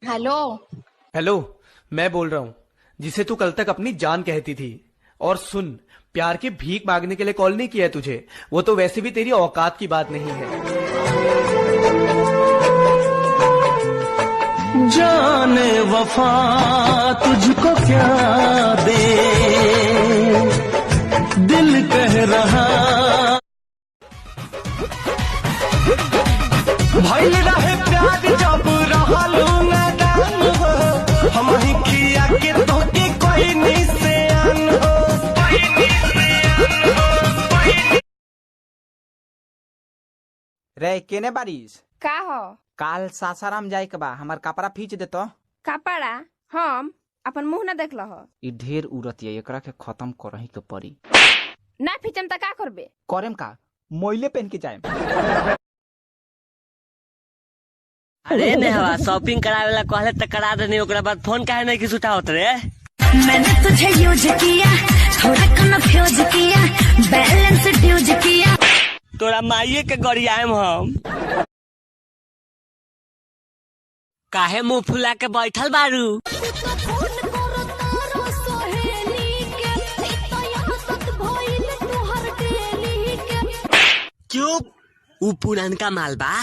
Hello. Hello, मैं बोल रहा हूँ जिसे तू कल तक अपनी जान कहती थी। और सुन, प्यार की भीख मांगने के लिए कॉल नहीं किया है तुझे, वो तो वैसे भी तेरी औकात की बात नहीं है। जाने वफा तुझको क्या दे, दिल कह रहा। भइल रहे प्यार जब रहलू नादान हो, हम ही खिया के तोके कोई नहीं से आन हो। रे केने बारिश का हो? काल सासाराम जाए के बा, हमार कपड़ा फीच देतो। कपड़ा? हम अपन मुंह ना देखल हो। ई ढेर उड़तिया, एकरा के खत्म करही के पड़ी। ना फीचम त का करबे? करेम का, मोइले पहन के जाएम। अरे नेहवा, शॉपिंग करावे ला कहले त करा देनी, ओकरा बाद फोन काहे नहीं किस उठावत रे? मैंने तुझे यूज किया, थोड़ा कन्फ्यूज किया, बैलेंस ड्यूज किया। तोरा माइये के गरियाएम हम। काहे मुंह फुला के बैठल बारू? चुप, उ पुरानका माल बा।